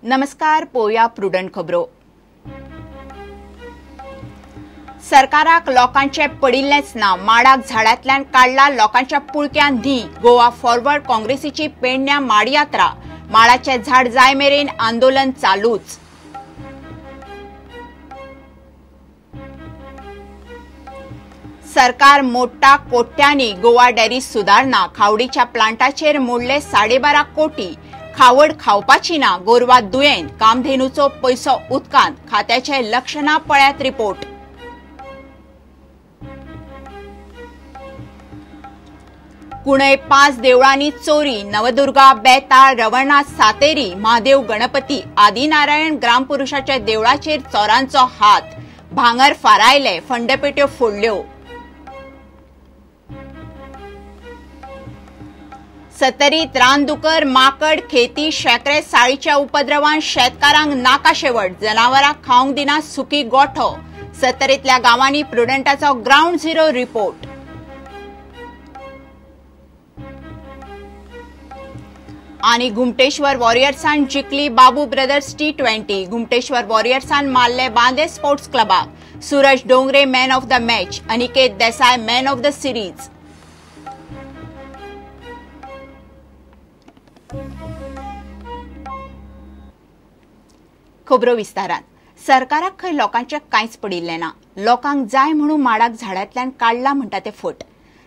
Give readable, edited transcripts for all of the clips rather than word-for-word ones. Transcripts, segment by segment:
नमस्कार, पोया प्रुडंट खबरो। सरकाराक लोकांचे पडिल्लेंच ना, माडाक झाडांतल्यान काडला लोकांच्या पुळक्यान न्ही। गोवा फॉरवर्ड काँग्रेसीची पेडण्या माडयात्रा, माडाचे झाड जाय मेरेन आंदोलन चालूच। सरकार मोडटा कोट्यांनी, गोवा डेअरी सुदारणा, खावडीच्या प्लांटाचेर मोडले 12.5 कोटी। खावड खावपाची ना, गोरवा दुयेंत, कामधेनूचो पैसो उदकांत, खात्याचे लक्ष ना, पळयात रिपोर्ट। कुणय 5 देवळांनी चोरी, नवदुर्गा, बेताळ, रवळनाथ, सातेरी, महादेव, गणपती, आदिनारायण ग्रामपुरुषाच्या देवळाचेर चोरांचो हात, भांगर फारायले, फंडपेट्यो फोडल्यो। सतरीत रानदुकर, माकड, खेती, शेकरे, साळीच्या उपद्रवान शेतकारांक नाका शेवट, जनावरां खावंक दिना सुकी गोठो। सतरीतल्या गांवांनी प्रुडंटाचो ग्राउंड झिरो रिपोर्ट। आणि घुमटेश्वर वॉरियर्सान जिखली बाबू ब्रदर्स T20। Ghumteshwar वॉरियर्सान मारले बांदे sports क्लबाक। Suraj Dongre man of the match, Aniket Desai man of the series. खबरो विस्तारान। सरकाराक खंय लोकांचें कांयच पडिल्लें ना, लोकांक जाय म्हणून माडाक झाडांतल्यान काडला म्हणटा ते फट।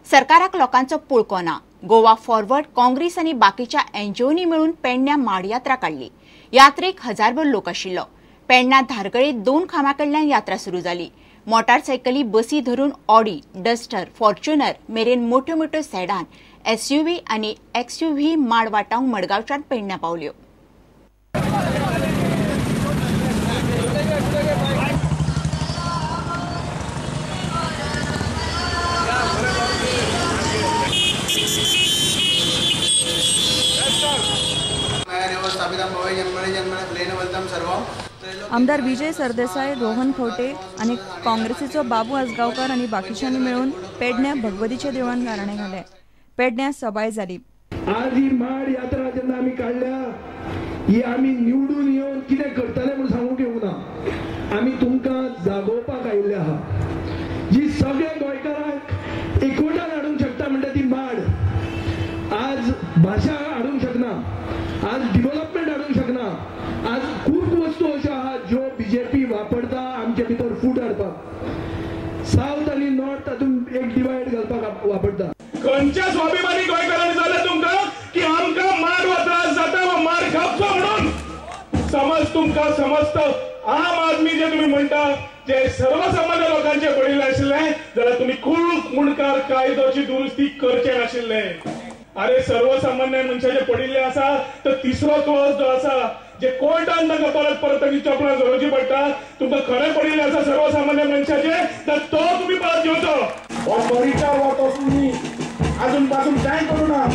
सरकाराक लोकांचो पुळको ना। गोवा फॉरवर्ड काँग्रेस आनी बाकीच्या एनजीओनी मेळून पेडण्या माडयात्रा काडली। यात्रेक हजारभर लोक आशिल्लो। पेडण्या धारगळे 2 खांब्या कडल्यान यात्रा सुरू जाली। मोटारसायकली, बसी धरून ऑडी, डस्टर, फॉर्च्युनर मेरेन मोठ्यो मोठ्यो सेडान, एसयूव्ही आनी एक्सयूव्ही माड वाटावंक मडगांवच्यान पेडण्या पावल्यो। आमदार विजय सरदेसाय, रोहन खवटे आनी काँग्रेसीचो बाबू आजगांवकर आनी बाकीच्यांनी मेळून पेडण्या भगवतीच्या देवळान गाराणें घालें। पेडण्या सबाय जाली। आज ही माड यात्रा जेन्ना आमी काडल्या, ही आमी निवडून येवन कितें करतले म्हूण सांगूंक येवंक ना। आमी तुमकां जागोवपाक आयिल्ले आहा। जी सगळ्या गोंयकारांक एकवटान हाडूंक शकता म्हणटा ती माड। आज भाशा हाडूंक शकना, आज डिव्हलपमेंट हाडूंक शकना, आज खूब वस्तू अश्यो आहात ज्यो बीजेपी वापरता आमचे भितर फूट हाडपाक। सावथ आनी नॉर्थ तातूंत एक डिवायड घालपाक वापरता। खंयच्या स्वाभिमानी गोंयकारांनी जालें तुमकां की आमकां माड हो त्रास जाता वा माड खावचो म्हणून? समज तुमकां समजता आम आदमी जे तुमी म्हणटा जे सर्वसामान्य लोकांचे पडिल्लें आशिल्लें जाल्यार तुमी खूब मुंडकार कायदोची दुरुस्ती करचे नाशिल्ले। अरे सर्वसामान्य मनशाचे पडिल्ले आसा तर तिसरो क्लॉज जो आसा जे कोर्टान तांकां परत परत तांची चपलां झरोवची पडटा, तुमकां खरें पडिल्लें आसा सर्वसामान्य मनशाचे तर तो तुमी परत घेवचो। हो परिचार हो तसो न्ही, आजून पासून कांय करूं ना।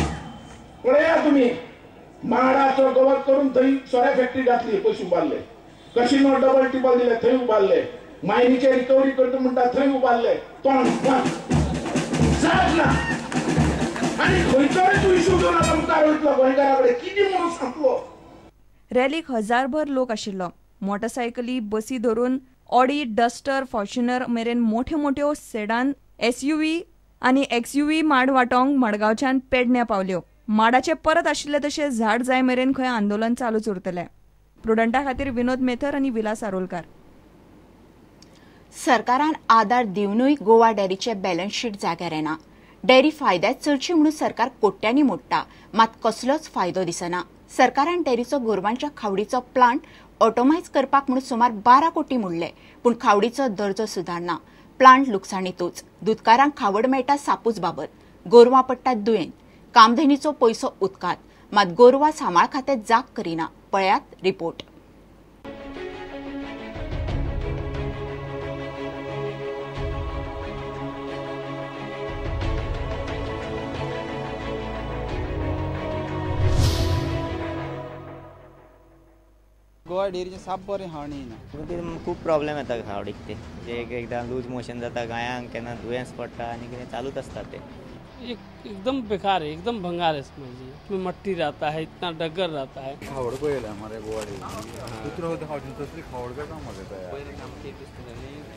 पळया तुमी माडाचो गवत करून थंय सोऱ्या फॅक्टरी घातली, पयशे उबारले, कशिनो डबल टिबल दिले थंय उबारले, मायनीचे रिकवरी करता म्हणटा थंय उबारले, तोंड जाप ना। आनी खंयचोय तूं इशू घेवन आतां मुखार वयतलो गोंयकारा कडेन कितें म्हणून सांगतलो? रॅलीक हजारभर लोक आशिल्लो। मोटरसायकली, बसी धरून ऑडी, डस्टर, फॉर्च्युनर मेरेन मोठ्यो मोठ्यो सेडान, एसयूव्ही आनी एक्सयूव्ही माड वाटोवंक मडगांवच्यान पेडण्या पावल्यो। माडाचे परत आशिल्ले तशें झाड जाय मेरेन खंय आंदोलन चालूच उरतलें। प्रुडंटा खातीर विनोद मेथर आनी विलास आरोलकार। सरकारान आदार दिवनूय गोवा डेअरीचे बॅलन्स शीट जाग्यार येना। डेअरी फायद्यात चलची म्हणून सरकार कोट्यांनी मोडटा, मात कसलोच फायदो दिसना। सरकारान डेअरीचो गोरवांच्या खावडीचो प्लांट ऑटोमायज करपाक म्हणून सुमार 12 कोटी मोडले, पूण खावडीचो दर्जो सुदारना। प्लांट लुकसाणीतूच, दुदकारांक खावड मेळटा सापूच बाबत, गोरवां पडटात दुयेंत, कामधेनीचो पयसो उदकांत, मात गोरवां सांबाळ खातें जाग करिना। पळयात रिपोर्ट। गोवा डेअरीचें साप बरें खावड येना, खूब प्रॉब्लेम येता खावडीक। ते एक एकदां लूज मोशन जाता गायांक, केन्ना दुयेंस पडटा आनी कितें चालूच आसता ते। एक एकदम बेकार है, एकदम भंगार है, समझिए। इसमें मट्टी रहता है, इतना डगर रहता है। खावड पळयला मरे गोवा दुसरो खावड तसली खावड काय काम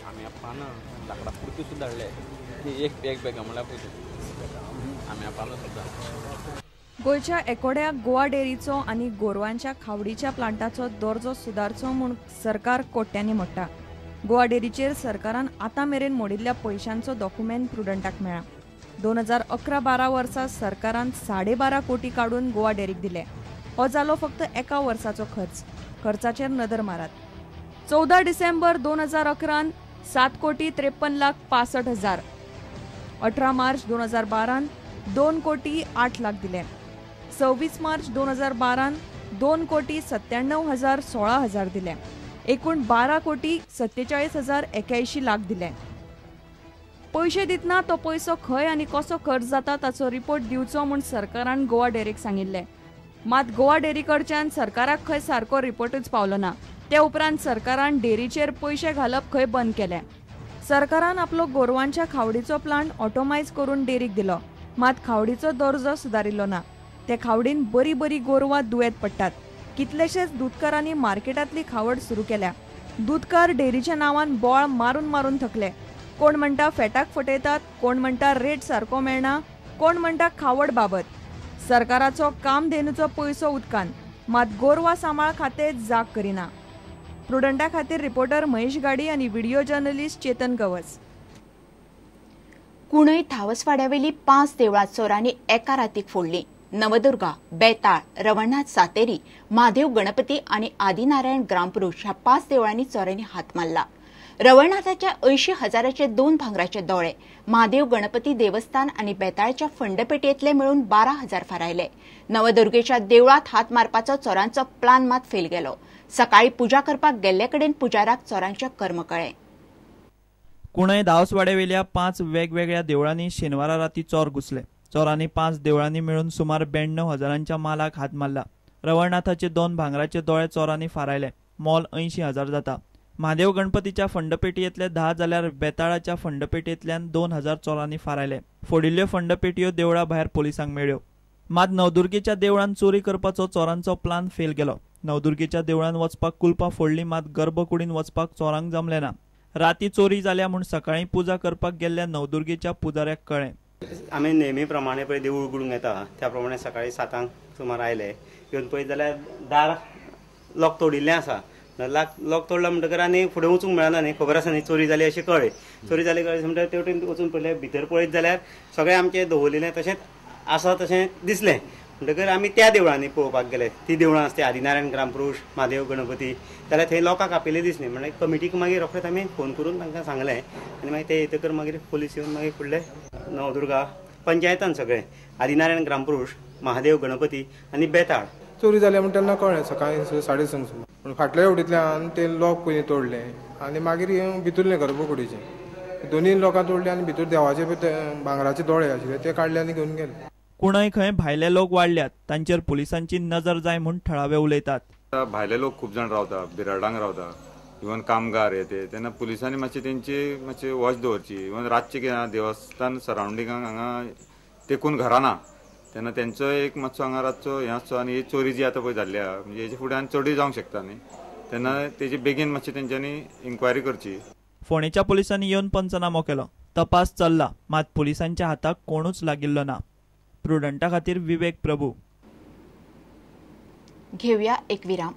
आम्ही पानां लाकडां पुरती सुद्दां हाडले, एक बॅग बॅगां म्हणल्यार आम्ही पानां सुद्दां। गोंयच्या एकोड्या गोवा डेअरीचो आनी गोरवांच्या खावडीच्या प्लांटाचो दर्जो सुदारचो म्हूण सरकार कोट्यांनी मोडटा। गोवा डेअरीचेर सरकारान आतां मेरेन मोडिल्ल्या पयशांचो डॉक्युमेंट प्रुडंटाक मेळ्ळा। 2011-12 वर्सा सरकारान 12.5 कोटी काडून गोवा डेअरीक दिले। हो जालो फक्त एका वर्साचो खर्च। खर्चाचेर नदर मारात। 14 डिसेंबर 2011 7,53,65,000, 18 मार्च 2012 2,08,00,000 दिले, 26 मार्च 2012 2,97,016,000 दिले, एकूण 12,47,081,00,000 दिले। पयशे दितना तो पयसो खंय आनी कसो खर्च जाता ताचो रिपोर्ट दिवचो म्हूण सरकारान गोवा डेअरीक सांगिल्लें। मात गोवा डेअरी कडच्यान सरकाराक खंय सारको रिपोर्टूच पावलो ना। ते उपरांत सरकारान डेअरीचेर पयशे घालप खंय बंद केलें। सरकारान आपलो गोरवांच्या खावडीचो प्लांट ऑटोमायज करून डेअरीक दिलो, मात खावडीचो दर्जो सुदारिल्लो ना। ते खावडीन बरी बरी गोरवां दुयेंत पडटात। कितलेशेच दुदकारांनी मार्केटांतली खावड सुरू केल्या। दुदकार डेअरीच्या नांवान बोळ मारून मारून थकले। कोण म्हणटा फेटाक फटयतात, कोण म्हणटा रेट सारको मेळना, कोण म्हणटा खावड बाबत। सरकाराचो कामधेनूचो पयसो उदकान, मात गोरवां सांबाळ खातें जाग करिना। प्रुडंटा खातीर रिपोर्टर महेश गाडी आनी व्हिडिओ जर्नलिस्ट चेतन गवस। कुणय धावसवाड्यावेली 5 देवळां चोरांनी एका रातीक फोडली। नवदुर्गा, बेताळ, रवळनाथ सातेरी, म्हादेव गणपती आनी आदिनारायण ग्रामपुरुष ह्या 5 देवळांनी चोरांनी हात मारला। रवळनाथाच्या 80,000चे 2 भांगराचे दोळे, म्हादेव गणपती देवस्थान आनी बेताळच्या फंडपेटयेंतले मेळून 12,000 फारायले। नवदुर्गेच्या देवळांत हात मारपाचो चोरांचो प्लान मात फेल गेलो। सकाळी पुजा करपाक गेल्ले कडेन पुजाराक चोरांचे कर्म कळ्ळें। कुणय धावसवाड्यावेल्या 5 वेगवेगळ्या देवळांनी शेनवारा राती चोर घुसले। चोरांनी 5 देवळांनी मेळून सुमार 92,000च्या मालाक हात मारला। रवळनाथाचे 2 भांगराचे दोळे चोरांनी फारायले। मोल 80,000 जाता। म्हादेव गणपतीच्या फंडपेटयेंतले 10 जाल्यार बेताळाच्या फंडपेटयेंतल्यान 2,000 चोरांनी फारायले। फोडिल्ल्यो फंडपेटयो देवळा भायर पोलिसांक मेळ्ळ्यो। मात नवदुर्गेच्या देवळान चोरी करपाचो चोरांचो प्लान फेल गेलो। नवदुर्गेच्या देवळान वचपाक कुलपां फोडली, मात गर्भकुडीन वचपाक चोरांक जमलें ना। राती चोरी जाल्या म्हूण सकाळी पुजा करपाक गेल्ल्या नवदुर्गेच्या पुजाऱ्याक कळ्ळें। आमी नेहमी प्रमाणे पळय देवूळ उगडूंक येता त्या प्रमाणे सकाळी 7 सुमार आयले। येवन पळयत जाल्यार दार लॉक तोडिल्लें आसा। लॉक तोडला म्हणटकर आनी फुडें वचूंक मेळना न्ही, खबर आसा न्ही चोरी जाली अशें कळ्ळें। चोरी जाली कळ्ळें म्हणटकर ते वटेन वचून पळयलें, भितर पळयत जाल्यार सगळें आमचें दवरलेलें तशेंच आसा तशें दिसलें। म्हणटकर आमी त्या देवळांनी पळोवपाक गेले। ती देवळां आसता आदिनारायण ग्रामपुरुष, म्हादेव गणपती, जाल्यार थंय लोकांक आपयलें दिसलें। म्हणल्यार कमिटीक मागीर रोखडेच आमी फोन करून तांकां सांगलें आनी मागीर ते येतकर मागीर पोलीस येवन मागीर फुडले नवदुर्गा पंचायतान सगळें आदिनारायण ग्रामपुरुष, महादेव गणपती आनी बेताळ चोरी जाली म्हण तेन्ना कळ्ळें सकाळी 6:30 सुमार। पूण फाटल्या वटेंतल्यान ते लॉक पयलीं तोडलें आनी मागीर भितरलें गर्भकुडीचें दोनूय लोकां तोडलें आनी भितर देवाचे भांगराचे दोळे आशिल्ले ते काडले आनी घेवन गेले। कुणय खंय भायले लोक वाडल्यात, तांचेर पोलिसांची नजर जाय म्हूण थळावे उलयतात। भायले लोक खूब जाण रावता, बिराडांक रावता, इवन कामगार हे ते, तेन्ना पुलिसांनी मातशें तेंची मातशी वॉच दवरची। इवन रातचें कितें देवस्थान सरावंडिंगाक हांगा तेकून घरां ना, तेन्ना तेंचो एक मातसो हांगा रातचो हें आसचो। आनी ही चोरी जी आतां पळय जाल्ली आहा म्हणजे हेजे फुडें आनी चडूय जावंक शकता न्ही, तेन्ना तेजी बेगीन मातशी तेंच्यांनी इन्क्वायरी करची। फोंडेच्या पोलिसांनी येवन पंचनामो केलो, तपास चल्ला, मात पोलिसांच्या हाताक कोणूच लागिल्लो ना। प्रुडंटा खातीर विवेक प्रभू। घेऊया एक विराम।